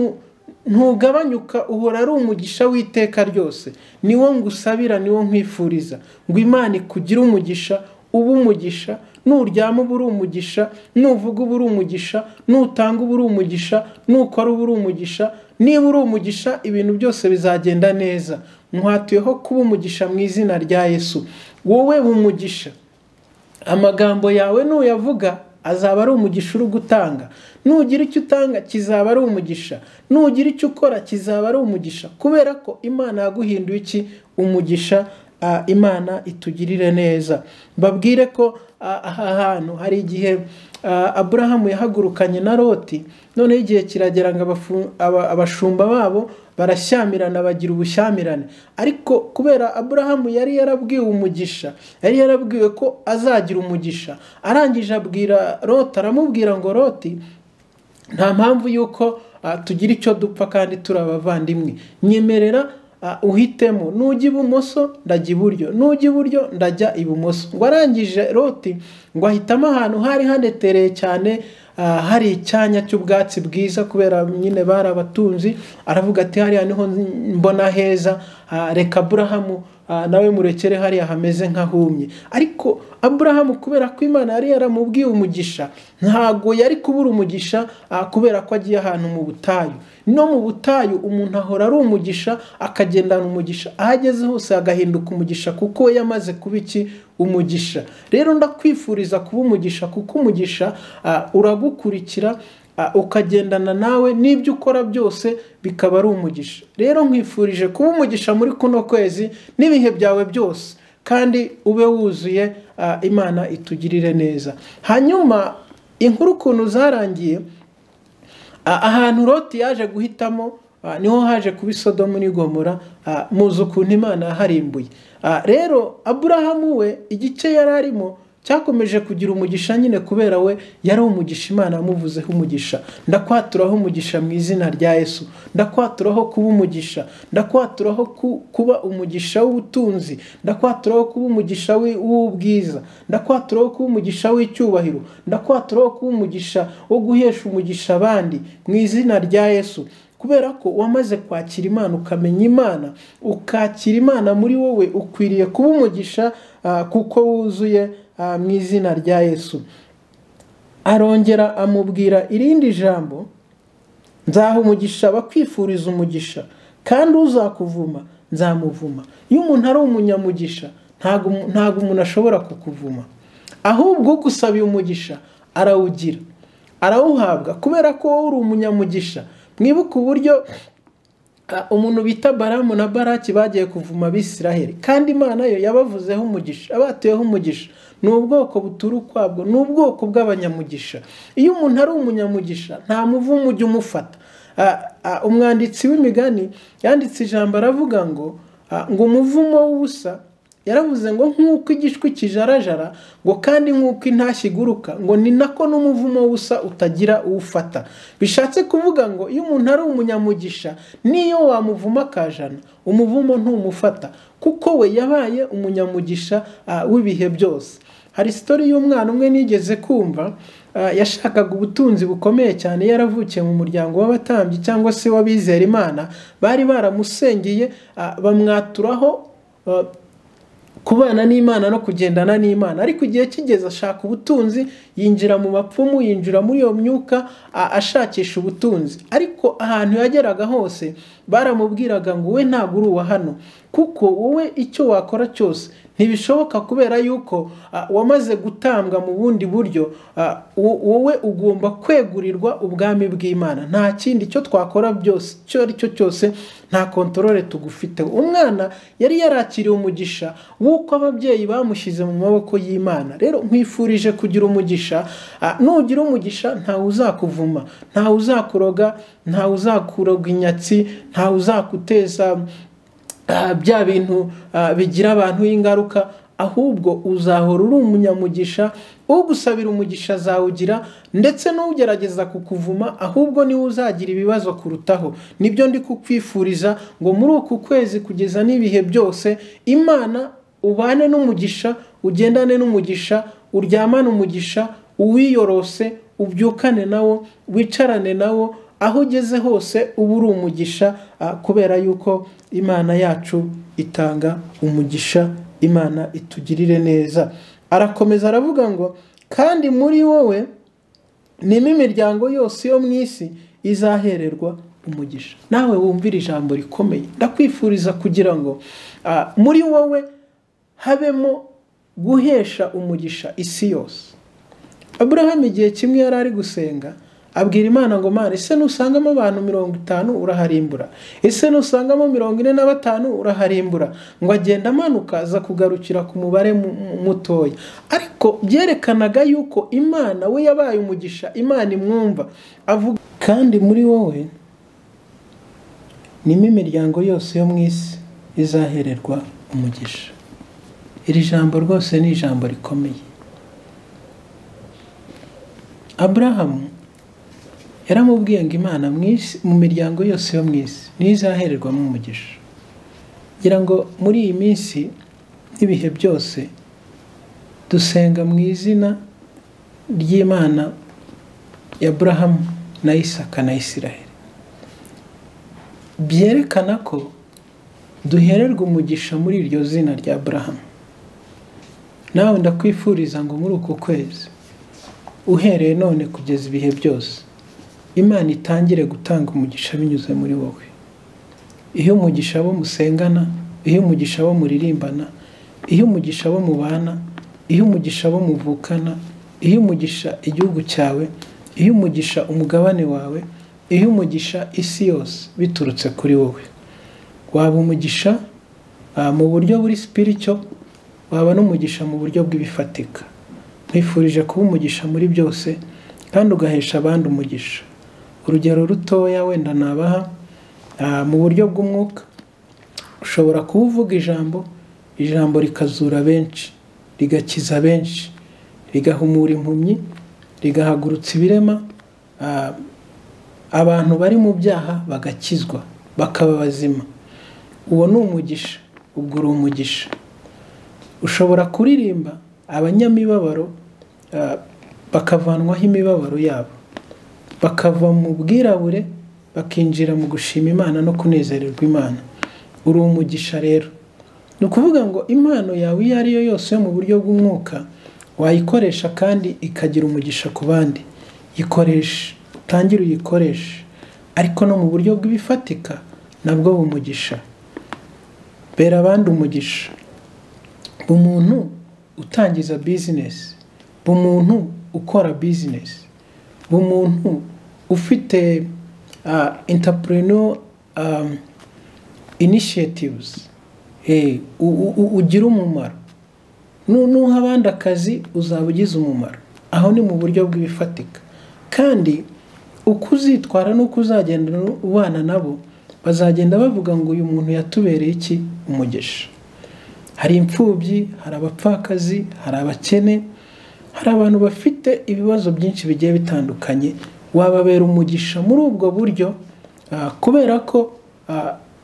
A: ntugabanyuka, uhora ari umugisha w'iteka ryose. Niwo ngusabira, niwo nkwifuriza ngo Imana ikugire umugisha, ube umugisha. Nuryama uba uri umugisha, nuvuga uba uri umugisha, nutanga uba uri umugisha, nukora uba uri umugisha. Niba uri umugisha ibintu byose bizagenda neza. Nkwatuyeho kuba umugisha mu izina rya Yesu. Wowe umugisha, amagambo yawe nuyavuga azaba ari umugisha uri gutanga. Nugira icyo utanga kizaba ari umugisha, nugira icyo ukora kizaba ari umugisha, kubera ko Imana yaguhinduye iki? Umugisha. Imana itugirire neza. Mbabwire ko aha hantu hari igihe Aburahamu yahagurukanye na Loti, noneho igihe kiragera ngo abashumba babo barashyamirana, bagira ubushyamirane. Ariko kubera Aburahamu yari yarabwiwe umugisha, yari yarabwiwe ko azagira umugisha, arangije abwira Loti, aramubwira ngo Loti, nta mpamvu yuko tugira icyo dupfa kandi turi abavandimwe, nyemerera uhitemo, nujya ibumoso ndajya iburyo, nujya iburyo ndajya ibumoso. Ngo arangije Loti ngo ahitamo ahantu hari hanetereye cyane, hari icyanya cy'ubwatsi bwiza, kubera nyine bari abatunzi. Aravuga ati hariya niho mbona heza, reka Aburahamu nawe murekere hariya hameze nk'ahumye. Ariko Aburahamu kubera ko Imana yari yaramubwiye umugisha, ntago yari kubura umugisha kubera ko agiye ahantu mu butayu. No mu butayu umuntu ahora ari umugisha, akagendana umugisha, aho ageze hose agahinduka umugisha, kuko we yamaze kuba iki? Umugisha. Rero ndakwifuriza kuba umugisha, kuko umugisha uragukurikira, ukagendana nawe, n'ibyo ukora byose bikaba ari umugisha. Rero nkwifurije kuba umugisha muri kuno kwezi n'ibihe byawe byose, kandi ube wuzuye. Imana itugirire neza. Hanyuma inkuru ukuntu zarangiye, ahantu Loti yaje guhitamo niho haje kuba Sodomu n'Igomora, muzi ukuntu Imana yaharimbuye. Rero Aburahamu we igice yari arimo cyakomeje kugira umugisha nyine, kubera we yari umugisha, Imana yamuvuzeho umugisha. Ndakwaturaho umugisha mu izina rya Yesu, ndakwaturaho kuba umugisha, ndakwaturaho kuba umugisha w'ubutunzi, ndakwaturaho kuba umugisha w'ubwiza, ndakwaturaho kuba umugisha w'icyubahiro, ndakwaturaho kuba umugisha wo guhesha umugisha abandi mu izina rya Yesu. Kubera ko wamaze kwakira Imana, ukamenya Imana, ukakira Imana muri wowe, ukwiriye kuba umugisha kuko wuzuye mu izina rya Yesu. Arongera amubwira irindi jambo, nzaha umugisha abakwifuriza umugisha, kandi uzakuvuma nzamuvuma. Iyo umuntu ari umunyamugisha ntabwo umuntu ashobora kukuvuma, ahubwo ugusabiye umugisha arawugira, arawuhabwa, kubera ko wowe uri umunyamugisha. Mwibuke uburyo umuntu bita Baramu na Baraki bagiye kuvuma Abisiraheli, kandi Imana yo yabavuzeho umugisha, abatuyeho umugisha. Ni ubwoko butura ukwabwo, ni ubwoko bw'abanyamugisha. Iyo umuntu ari umunyamugisha nta muvumo ujya umufata. Umwanditsi w'imigani yanditse ijambo aravuga ngo umuvumo w'ubusa, yaravuze ngo nk'uko igishwi kijarajara, ngo kandi nk'uko intashyi iguruka, ngo ni nako n'umuvumo w'ubusa utagira uwufata. Bishatse kuvuga ngo iyo umuntu ari umunyamugisha, niyo wamuvuma akajana, umuvumo ntumufata, kuko we yabaye umunyamugisha w'ibihe byose. Hari sitori y'umwana umwe nigeze kumva, yashakaga ubutunzi bukomeye cyane, yaravukiye mu muryango w'abatambyi cyangwa se w'abizera Imana, bari baramusengeye bamwaturaho kubana n'Imana no kugendana n'Imana. Ariko igihe kigeze ashaka ubutunzi, yinjira mu bapfumu, yinjira muri iyo myuka ashakisha ubutunzi. Ariko ahantu yageraga hose baramubwiraga ngo we ntabwo uri uwa hano, kuko wowe icyo wakora cyose ntibishoboka, kubera yuko wamaze gutambwa mu bundi buryo, wowe ugomba kwegurirwa ubwami bw'Imana. Nta kindi cyo twakora byose, icyo ari cyo cyose, nta kontorore tugufiteho. Umwana yari yarakiriye umugisha w'uko ababyeyi bamushyize mu maboko y'Imana. Rero nkwifurije kugira umugisha. Nugira umugisha ntawe uzakuvuma, ntawe uzakuroga, ntawe uzakuroga inyatsi, ntawe uzakuteza bya bintu bigira abantu ingaruka, ahubwo uzahora uri umunyamugisha. Ugusabira umugisha azawugira, ndetse n'ugerageza kukuvuma ahubwo niwe uzagira ibibazo kurutaho. Nibyo ndi kukwifuriza, ngo muri uku kwezi kugeza n'ibihe byose, Imana ubane n'umugisha, ugendane n'umugisha, uryamane umugisha, uwiyorose, ubyukane nawo, wicarane nawo, aho ugeze hose uba uri umugisha, kubera yuko Imana yacu itanga umugisha. Imana itugirire neza. Arakomeza aravuga ngo kandi muri wowe nimo imiryango yose yo mu isi izahererwa umugisha. Nawe wumvira ijambo rikomeye, ndakwifuriza kugira ngo muri wowe habemo guhesha umugisha isi yose. Aburahamu igihe kimwe yari ari gusenga, abwira Imana ngo Mana, ese nusangamo abantu 50 uraharimbura? Ese nusangamo 45 uraharimbura? Ngo agenda amanuka aza kugarukira ku mubare mutoya. Ariko byerekanaga yuko Imana we yabaye umugisha, Imana imwumva. Avuga kandi muri wowe nimo imiryango yose yo mu isi izahererwa umugisha. Iri jambo rwose ni ijambo rikomeye. Aburahamu yaramubwiye ngo Imana mu miryango yose yo mu isi ntizahererwamo umugisha. Ngira ngo muri iyi minsi n'ibihe byose dusenga mu izina ry'Imana ya Aburahamu na Isaka na Isiraheli. Byerekana ko duhererwa umugisha muri iryo zina rya Aburahamu. Nawe ndakwifuriza ngo muri uku kwezi uhereye none kugeza ibihe byose, Imana itangire gutanga umugisha binyuze muri wowe. Iyo umugisha bo musengana, iyo umugisha bo muririmbana, iyo umugisha bo mubana, iyo umugisha bo muvukana, iyo umugisha igihugu cyawe, iyo umugisha umugabane wawe, iyo umugisha isi yose biturutse kuri wowe. Waba umugisha mu buryo buri spiritual, waba n'umugisha mu buryo bw'ibifatika. Nkwifurije kuba umugisha muri byose kandi ugahesha abandi umugisha. Urugero rutoya wenda nabaha, Mu buryo bw'umwuka ushobora kuba uvuga ijambo, ijambo rikazura benshi, rigakiza benshi, rigahumura impumyi, rigahagurutsa ibirema, abantu bari mu byaha bagakizwa bakaba bazima. Uwo ni umugisha, ubwo uri umugisha. Ushobora kuririmba abanyamibabaro bakavanwaho imibabaro yabo, bakava mu bwirabure bakinjira mu gushima Imana no kunezererwa Imana. Uri umugisha rero. Ni ukuvuga ngo impano yawe iyo ari yo yose yo mu buryo bw'umwuka wayikoresha kandi ikagira umugisha ku bandi. Yikoreshe, utangire uyikoreshe, ariko no mu buryo bw'ibifatika nabwo bumugisha. Bera abandi umugisha. Umuntu utangiza business, umuntu ukora business, umuntu ufite entrepreneur initiatives, ugira umumaro. Nuha abandi akazi uzaba ugize umumaro. Aho ni mu buryo bw'ibifatika. Kandi uko uzitwara n'uko uzagenda ubana nabo, bazagenda bavuga ngo uyu muntu yatubereye iki? Umugisha. Hari imfubyi, hari abapfakazi, hari abakene, hari abantu bafite ibibazo byinshi bigiye bitandukanye. Wababera umugisha muri ubwo buryo, kubera ko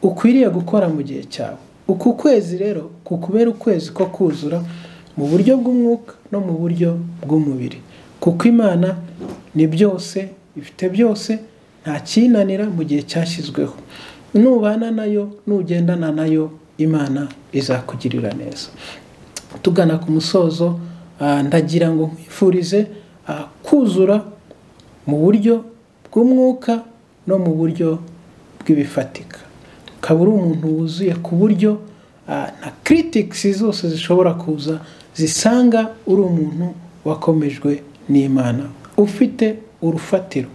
A: ukwiriye gukora mu gihe cyawe. Uku kwezi rero kukubera ukwezi ko kuzura mu buryo bw'umwuka no mu buryo bw'umubiri, kuko Imana ni byose, ifite byose, nta kinanira mu gihe cyashyizweho. Nubana nayo, nugendana nayo, Imana izakugirira neza. Tugana ku musozo, ndagira ngo nkwifurize kuzura mu buryo bw'umwuka no mu buryo bw'ibifatika. Ukaba uri umuntu wuzuye ku buryo na critics zose zishobora kuza zisanga uri umuntu wakomejwe n'Imana, ufite urufatiro.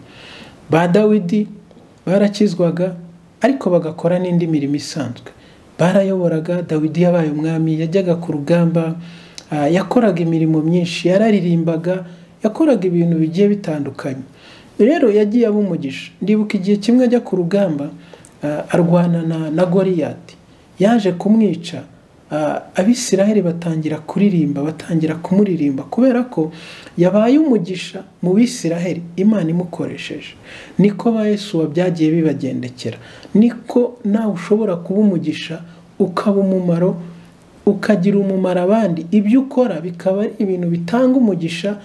A: Ba Dawidi barakizwaga ariko bagakora n'indi mirimo isanzwe. Barayoboraga. Dawidi yabaye umwami, yajyaga ku rugamba, yakoraga imirimo myinshi, yararirimbaga, yakoraga ibintu bigiye bitandukanye. Rero yagiye aba umugisha. Ndibuka igihe kimwe ajya ku rugamba, arwana na Goliyati, yaje kumwica. Abisiraheli batangira kuririmba, batangira kumuririmba kubera ko yabaye umugisha mu Bisiraheli, Imana imukoresheje. Niko ba Yesu byagiye bibagendekera. Niko nawe ushobora kuba umugisha, ukaba umumaro, ukagira umumaro abandi. Ibyo ukora bikaba ari ibintu bitanga umugisha,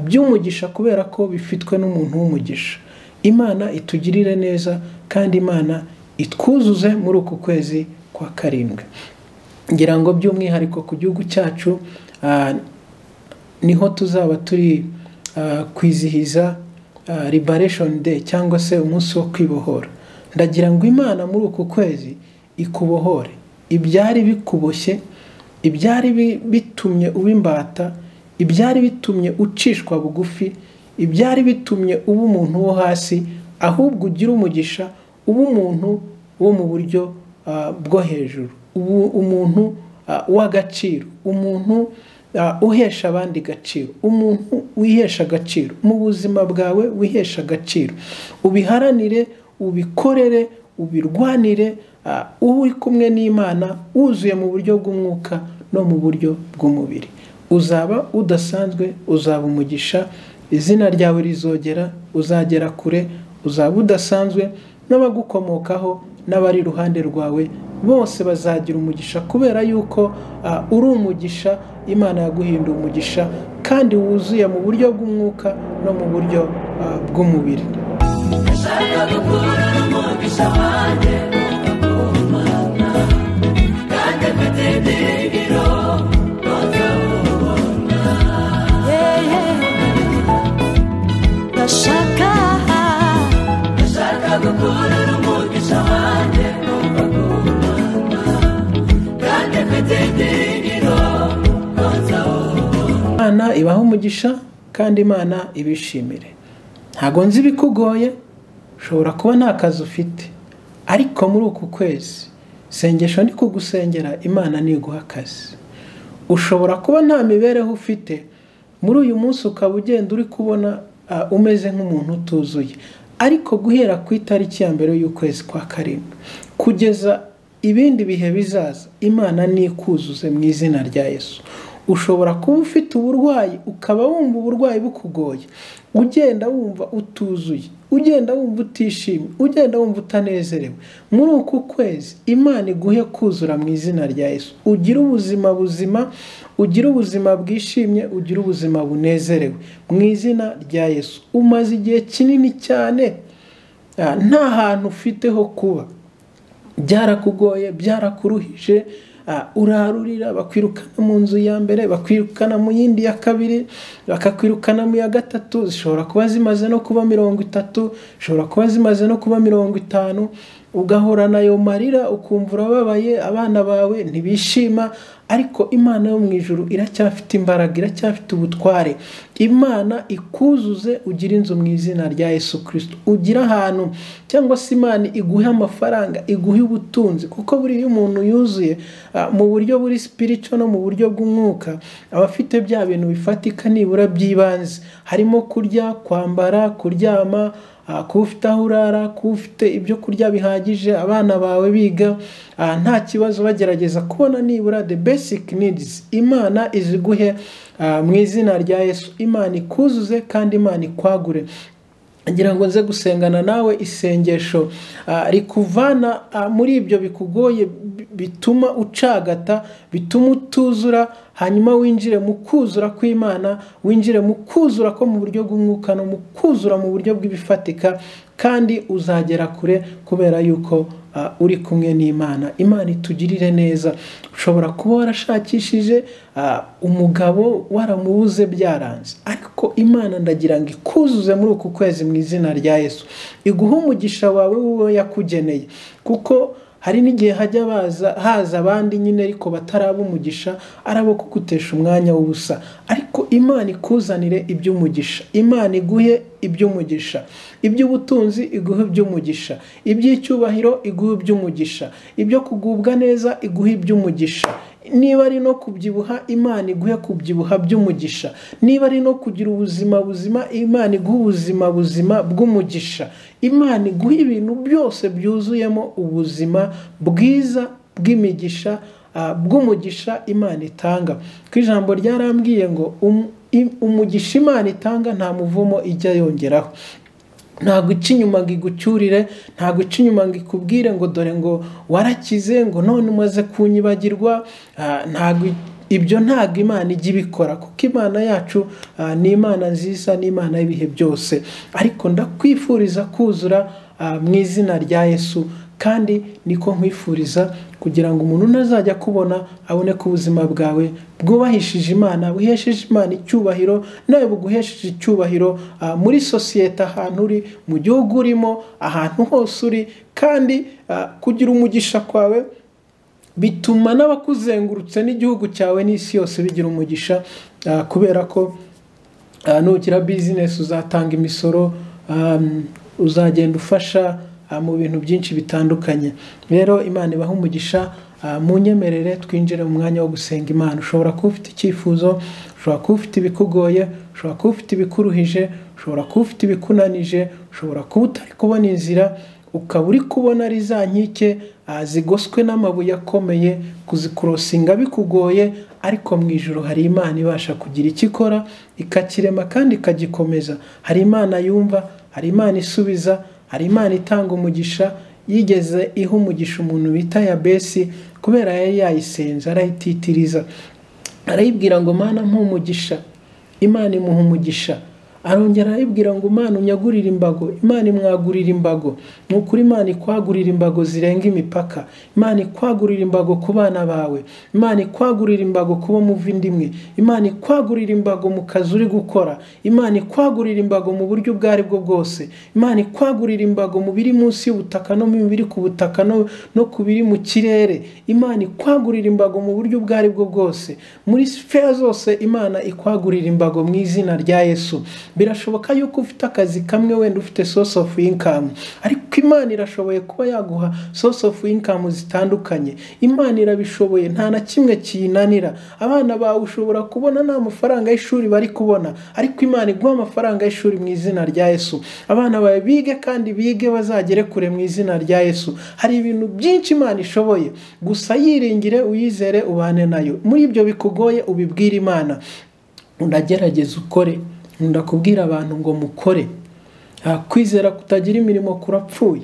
A: by'umugisha, kubera ko bifitwe n'umuntu w'umugisha. Imana itugirire neza kandi Imana itwuzuze muri uku kwezi kwa karindwi. Ngira ngo by'umwihariko ku gihugu cyacu, niho tuzaba turi kwizihiza Liberation Day cyangwa se umunsi wo kwibohora. Ndagira ngo Imana muri uku kwezi ikubohore ibyari bikuboshye, ibyari bitumye uba imbata, ibyari bitumye ucishwa bugufi, ibyari bitumye uba umuntu wo hasi, ahubwo ugira umugisha, uba umuntu wo mu buryo bwo hejuru, ubu umuntu w'agaciro, umuntu uhesha abandi agaciro, umuntu wihesha agaciro mu buzima bwawe, wihesha agaciro. Ubiharanire, ubikorere, ubirwanire, uri kumwe n'Imana, wuzuye mu buryo bw'umwuka no mu buryo bw'umubiri. Uzaba udasanzwe, uzaba umugisha, izina ryawe rizogera, uzagera kure, uzaba udasanzwe, n'abagukomokaho n'abari iruhande rwawe bose bazagira umugisha, kubera yuko uri umugisha. Imana yaguhinduye umugisha kandi wuzuye mu buryo bw'umwuka no mu buryo bw'umubiri.
B: Ndashaka gukura umugisha wanjye ku Mana, kandi mfite ibyiringiro ko nzawubona. Ndashaka gukura umugisha wanjye ku Mana, kandi mfite ibyiringiro ko nzawubona.
A: Imana ibahe umugisha kandi Imana ibishimire. Ntago nzi ibikugoye, ushobora kuba nta kazi ufite, ariko muri uku kwezi sengesho ndi kugusengera, Imana niguha akazi. Ushobora kuba nta mibereho ufite, muri uyu munsi ukaba ugenda uri kubona umeze nk'umuntu utuzuye, Ariko guhera ku itariki ya 1 y'ukwezi kwa 7 kugeza ibindi bihe bizaza, Imana nikuzuze mu izina rya Yesu. Ushobora kuba ufite uburwayi, ukaba wumva uburwayi bukugoye, ugenda wumva utuzuye, ugenda wumva utishimye, ugenda wumva utanezerewe. Muri uku kwezi Imana iguhe kuzura mu izina rya Yesu. Ugire ubuzima buzima, ugire ubuzima bwishimye, ugire ubuzima bunezerewe mu izina rya Yesu. Umaze igihe kinini cyane nta hantu ufite ho kuba, byarakugoye, byarakuruhije, urarurira, bakwirukana mu nzu ya mbere, bakwirukana mu yindi ya kabiri, bakakwirukana mu ya gatatu, zishobora kuba zimaze no kuba 30, zishobora kuba zimaze no kuba 50, ugahora nayo marira, ukumva urababaye, abana bawe ntibishima. Ariko Imana yo mu ijuru iracyafite imbaraga, iracyafite ubutware. Imana ikuzuze, ugire inzu mu izina rya Yesu Kristo, ugire ahantu, cyangwa se Imana iguhe amafaranga, iguhe ubutunzi, kuko buriya umuntu yuzuye mu buryo buri spiritual no mu buryo bw'umwuka, aba afite bya bintu bifatika nibura by'ibanze, harimo kurya, kwambara, kuryama, kuba ufite aho urara, kuba ufite ibyo kurya bihagije, abana bawe biga nta kibazo, bagerageza kubona nibura the basic needs. Imana iziguhe mu izina rya Yesu. Imana ikuzuze kandi Imana ikwagure. Ngira ngo nze gusengana nawe isengesho rikuvana muri ibyo bikugoye, bituma ucagata, bituma utuzura, hanyuma winjire mu kuzura kw'Imana, winjire mu kuzura ko mu buryo bw'umwuka no mu kuzura mu buryo bw'ibifatika, kandi uzagera kure kubera yuko uri kumwe n'Imana. Imana itugirire neza. Ushobora kuba warashakishije umugabo waramubuze byaranze, ariko Imana ndagira ngo ikuzuze muri uku kwezi mu izina rya Yesu, iguhe umugisha wawe wowe yakugeneye. Kuko hari n'igihe hajya haza abandi nyine ariko bataraba umugisha, arabo kugutesha umwanya w'ubusa. Ariko Imana ikuzanire iby'umugisha, Imana iguhe iby'umugisha, iby'ubutunzi iguhe iby'umugisha, iby'icyubahiro iguhe iby'umugisha, ibyo kugubwa neza iguhe iby'umugisha. Niba ari no kubyibuha, Imana iguhe kubyibuha by'umugisha. Niba ari no kugira ubuzima buzima, Imana iguhe ubuzima buzima bw'umugisha. Imana iguhe ibintu byose byuzuyemo ubuzima bwiza bw'imigisha, bw'umugisha Imana itanga. Ku ijambo ryarambwiye ngo umugisha Imana itanga nta muvumo ijya yongeraho. Ntabwo ica inyuma ngo igucyurire, ntabwo ica inyuma ngo ikubwire ngo dore ngo warakize, ngo none umaze kunyibagirwa. Ntabwo ibyo, ntabwo Imana ijya ibikora, kuko Imana yacu ni Imana nziza, ni Imana y'ibihe byose. Ariko ndakwifuriza kuzura mu izina rya Yesu, kandi niko nkwifuriza kugira ngo umuntu nazajya kubona abone ko ubuzima bwawe bwubahishije Imana, buhesheje Imana icyubahiro, nawe buguhesheje icyubahiro muri sosiyete, ahantu uri, mu gihugu urimo, ahantu hose uri. Kandi kugira umugisha kwawe bituma n'abakuzengurutse n'igihugu cyawe n'isi yose bigira umugisha, kubera ko nugira business uzatanga imisoro, uzagenda ufasha mu bintu byinshi bitandukanye. Rero Imana ibahe umugisha. Munyemerere twinjire mu mwanya wo gusenga Imana. Ushobora kuba ufite icyifuzo, ushobora kuba ufite ibikugoye, ushobora kuba ufite ibikuruhije, ushobora kuba ufite ibikunanije, ushobora kuba utari kubona inzira, ukaba uri kubona ari za nkike zigoswe n'amabuye akomeye, kuzikorosinga bikugoye, ariko mu ijuru hari Imana ibasha kugira icyo ikora, ikakirema kandi ikagikomeza. Hari Imana yumva, hari Imana isubiza, hari Imana itanga umugisha. Yigeze iha umugisha umuntu bita Yabesi, kubera yari yayisenze arayititiriza, arayibwira ngo Mana mpa umugisha. Imana imuha umugisha. Arongera arayibwira ngo Mana unyagurire imbago. Imana imwagurira imbago. Ni ukuri Imana ikwagurira imbago zirenga imipaka. Imana ikwagurira imbago ku bana bawe. Imana ikwagurira imbago kubo muva indimwe. Imana ikwagurira imbago mu kazi uri gukora. Imana ikwagurira imbago mu buryo ubwo ari bwo bwose. Imana ikwagurira imbago mu biri munsi y'ubutaka no mu biri ku butaka no ku biri mu kirere. Imana ikwagurira imbago mu buryo ubwo ari bwo bwose. Muri sfera zose Imana ikwagurira imbago mu izina rya Yesu. Birashoboka yuko ufite akazi kamwe, wenda ufite source of income, ariko Imana irashoboye kuba yaguha source of income zitandukanye. Imana irabishoboye, nta na kimwe kiyinanira. Abana bawe ushobora kubona nta mafaranga y'ishuri bari kubona, ariko Imana iguha amafaranga y'ishuri mu izina rya Yesu. Abana bawe bige kandi bige bazagere kure mu izina rya Yesu. Hari ibintu byinshi Imana ishoboye, gusa yiringire, uyizere, ubane nayo. Muri ibyo bikugoye ubibwire Imana. Unagerageze ukore. Ndakubwira abantu ngo mukore. Kwizera kutagira imirimo kurapfuye.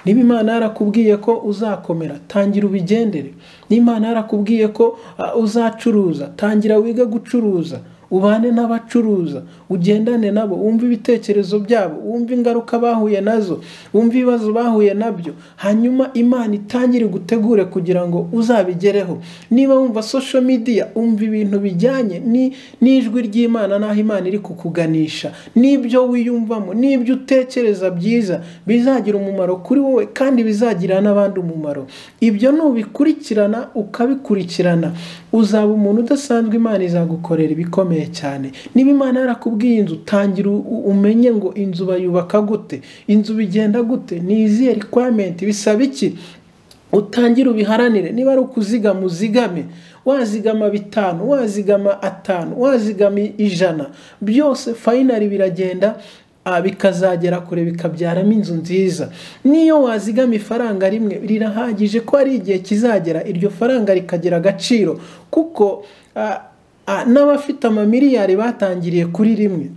A: Niba Imana yarakubwiye ko uzakomera, tangira ubigendere. Niba Imana yarakubwiye ko uzacuruza, tangira wige gucuruza, ubane n'abacuruza, ugendane nabo, wumve ibitekerezo byabo, wumve ingaruka bahuye nazo, wumve ibibazo bahuye nabyo, hanyuma Imana itangire gutegure kugira ngo uzabigereho. Niba wumva social media, umva ibintu bijyanye n'ijwi ry'Imana n'aho Imana iri kukuganisha, n'ibyo wiyumvamo, n'ibyo utekereza byiza bizagira umumaro kuri wowe kandi bizagira n'abandi umumaro. Ibyo nubikurikirana ukabikurikirana, uzaba umuntu udasanzwe. Imana izagukorera ibikomeye cyane. Niba Imana yarakubwiye inzu, tangira umenye ngo inzu bayubaka gute, inzu bigenda gute, ni izihe requirement, bisaba iki, utangire ubiharanire. Niba ari ukuzigama, uzigame. Wazigama 5, wazigama 5, wazigama 100, byose finally biragenda bikazagera kure, bikabyaramo inzu nziza. Niyo wazigama ifaranga rimwe rirahagije, ko ari igihe kizagera iryo faranga rikagira agaciro, kuko n'abafite amamiliyari batangiriye kuri rimwe.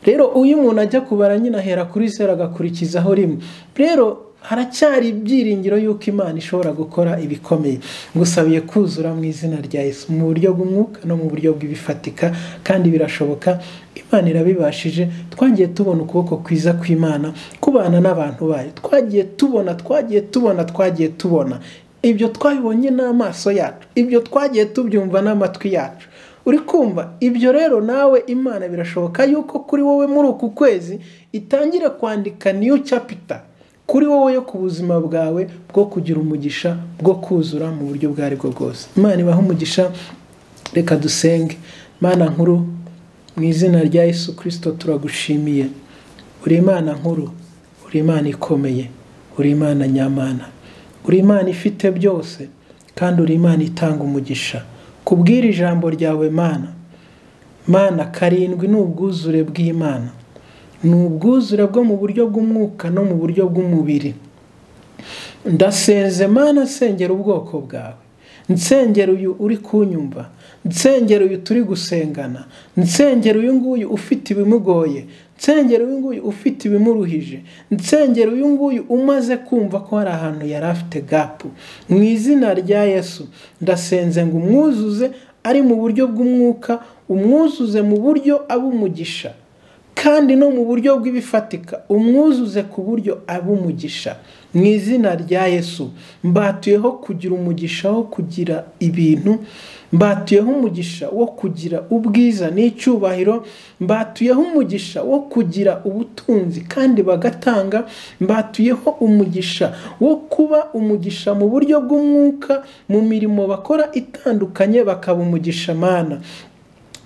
A: Rero uyu muntu ajya kubara nyine ahera kuri 0 agakurikizaho rimwe. Rero haracyari ibyiringiro yuko Imana ishobora gukora ibikomeye. Ngusabiye kuzura mu izina rya Yesu, mu buryo bw'umwuka no mu buryo bw'ibifatika, kandi birashoboka. Imana irabibashije. Twagiye tubona ukuboko kwiza kw'Imana kubana n'abantu bayo. Twagiye tubona, twagiye tubona, twagiye tubona. Ibyo twabibonye n'amaso yacu, ibyo twagiye tubyumva n'amatwi yacu. Uri kumva ibyo? Rero nawe Imana birashoboka yuko kuri wowe muri uku kwezi itangire kwandika new chapter kuri wowe yo ku buzima bwawe bwo kugira umugisha, bwo kuzura mu buryo bwo aribwo bwose. Imana ibahe umugisha. Reka dusenge. Mana nkuru, mu izina rya Yesu Kristo turagushimiye. Uri Imana nkuru, uri Imana ikomeye, uri Imana nyamana, uri Imana ifite byose, kandi uri Imana itanga umugisha. Kubwira ijambo ryawe Mana, Mana 7 ni ubwuzure bw'Imana, ni ubwuzure bwo mu buryo bw'umwuka no mu buryo bw'umubiri. Ndasenze Mana, sengera ubwoko bwawe, nsengera uyu uri kunyumva, nsengera uyu turi gusengana, nsengera uyu nguyu ufite ibimugoye, nsengera uyu nguyu ufite ibimuruhije, nsengera uyu nguyu umaze kumva ko hari ahantu yari afite gapu. Mu izina rya Yesu ndasenze ngo umwuzuze ari mu buryo bw'umwuka, umwuzuze mu buryo aba umugisha, kandi no mu buryo bw'ibifatika umwuzuze ku buryo aba umugisha. Mu izina rya Yesu mbatuyeho kugira umugisha wo kugira ibintu, mbatuyeho umugisha wo kugira ubwiza n'icyubahiro, mbatuyeho umugisha wo kugira ubutunzi kandi bagatanga, mbatuyeho umugisha wo kuba umugisha mu buryo bw'umwuka mu mirimo bakora itandukanye, bakaba umugisha. Mana,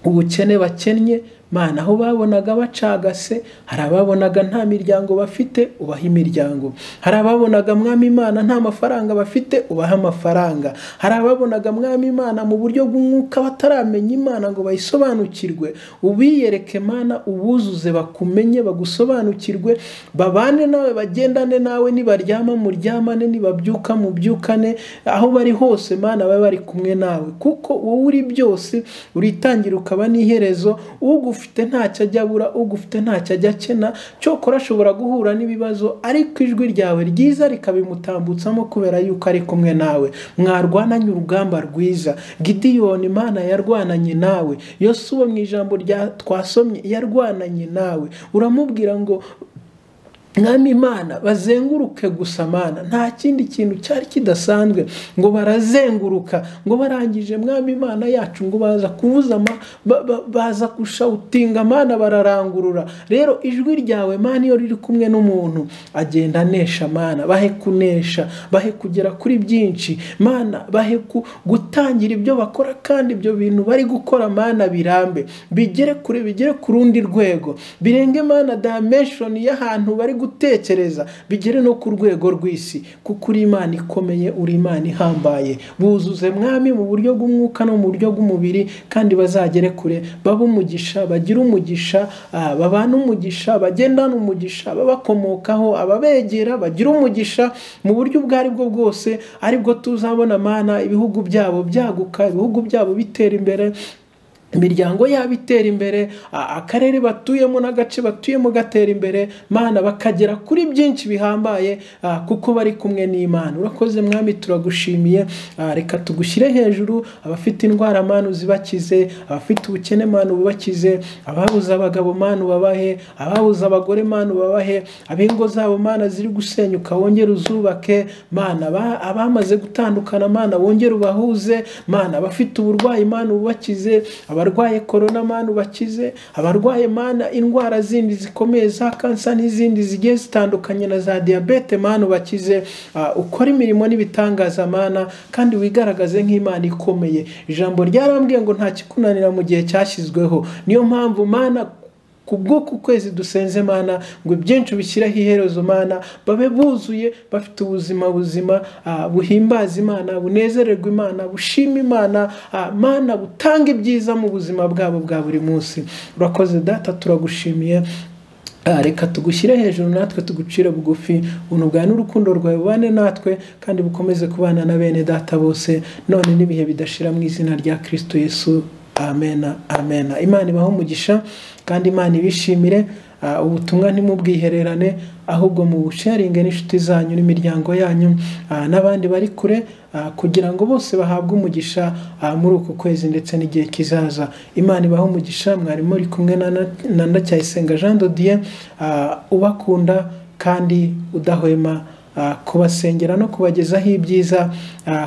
A: ubukene bakennye, Mana, aho babonaga bacagase, hari ababonaga nta miryango bafite, ubaha imiryango. Hari ababonaga Mwami Imana nta mafaranga bafite, ubaha amafaranga. Hari ababonaga Mwami Imana mu buryo bw'umwuka bataramenya Imana ngo bayisobanukirwe, ubiyereke Mana, ubuzuze bakumenye, bagusobanukirwe, babane nawe, bagendane nawe, nibaryama muryamane, nibabyuka mubyukane, aho bari hose Mana babe bari kumwe nawe, kuko wowe uri byose, uritangira ukaba n'iherezo. Ugufite ntacyo ajya abura, ugufite ntacyo ajya akena, cyokora ashobora guhura n'ibibazo, ariko ijwi ryawe ryiza rikabimutambutsamo kubera yuko ari kumwe nawe. Mwarwananye urugamba rwiza. Gidiyoni Imana yarwananye nawe, Yosuwa mu ijambo rya twasomye yarwananye nawe. Uramubwira ngo Mwami Imana, bazenguruke gusa Mana, nta kindi kintu cyari kidasanzwe, ngo barazenguruka, ngo barangije Mwami Imana yacu, ngo baza kuvuza baza gushautinga Mana, bararangurura. Rero ijwi ryawe Mana iyo riri kumwe n'umuntu agenda anesha Mana, bahe kunesha, bahe kugera kuri byinshi Mana, bahe gutangira ibyo bakora, kandi ibyo bintu bari gukora Mana birambe, bigere kure, bigere ku rundi rwego, birenge Mana dimension y'ahantu bari gutekereza, bigere no ku rwego rw'isi, kuko uri Imana ikomeye, uri Imana ihambaye. Buzuze Mwami mu buryo bw'umwuka no mu buryo bw'umubiri, kandi bazagere kure, babe umugisha, bagire umugisha, babane umugisha, bagendane umugisha, babakomokaho, ababegera bagire umugisha mu buryo ubwo ari bwo bwose, aribwo tuzabona Mana ibihugu byabo byaguka, ibihugu byabo bitera imbere, imiryango yabo itera imbere, akarere batuyemo n'agace batuyemo gatera imbere Mana, bakagera kuri byinshi bihambaye, kuko bari kumwe n'Imana. Urakoze Mwami, turagushimiye. Reka tugushyire hejuru. Abafite indwara Mana uzibakize, abafite ubukene Mana ububakize, ababuze abagabo Mana ubabahe, ababuze abagore Mana ubabahe, ab'ingo zabo Mana ziri gusenyuka wongere uzubake Mana, abamaze gutandukana Mana wongere ubahuze Mana, abafite uburwayi Mana ububakize, abarwaye korona Mana ubakize, abarwaye Mana indwara zindi zikomeye za kansa n'izindi zigiye zitandukanye na za diyabete Mana ubakize. Ukora imirimo n'ibitangaza Mana, kandi wigaragaze nk'Imana ikomeye. Ijambo ryarambwiye ngo nta kikunanira mu gihe cyashyizweho. Niyo mpamvu Mana kubw'uku kwezi dusenze Mana ngo ibyinshi bishyireho iherezo Mana, babe buzuye, bafite ubuzima buzima, buhimbaza Imana, bunezererwa Imana, bushima Imana, Mana butanga ibyiza mu buzima bwabo bwa buri munsi. Urakoze Data, turagushimiye. Reka tugushyire hejuru natwe tugucire bugufi, ubuntu bwawe n'urukundo rwawe bubane natwe, kandi bukomeze kubana na bene data bose none n'ibihe bidashira, mu izina rya Kristo Yesu. Amena, amena. Imana ibahe umugisha kandi Imana ibishimire. Ubutumwa ntimubwihererane, ahubwo mubusharinge n'inshuti zanyu n'imiryango yanyu, n'abandi bari kure, kugira ngo bose bahabwe umugisha muri uku kwezi ndetse n'igihe kizaza. Imana ibahe umugisha. Mwari muri kumwe na Ndacyayisenga Jean de Dieu, ubakunda kandi udahwema kubasengera no kubagezaho ibyiza,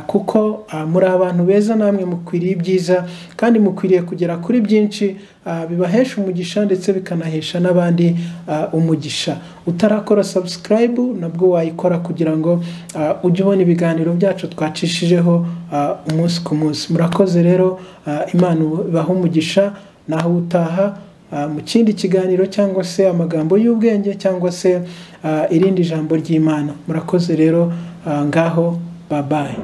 A: kuko muri abantu beza, namwe mukwiriye ibyiza, kandi mukwiriye kugera kuri byinshi bibahesha umugisha ndetse bikanahesha n'abandi umugisha. Utarakora subscribe nabwo wayikora kugira ngo ujye ubona ibiganiro byacu twacishijeho umunsi ku munsi. Murakoze rero, Imana ibahe umugisha. Naho utaha mu kindi kiganiro cyangwa se amagambo y'ubwenge cyangwa se irindi jambo ry'Imana. Murakoze rero, ngaho, bye bye.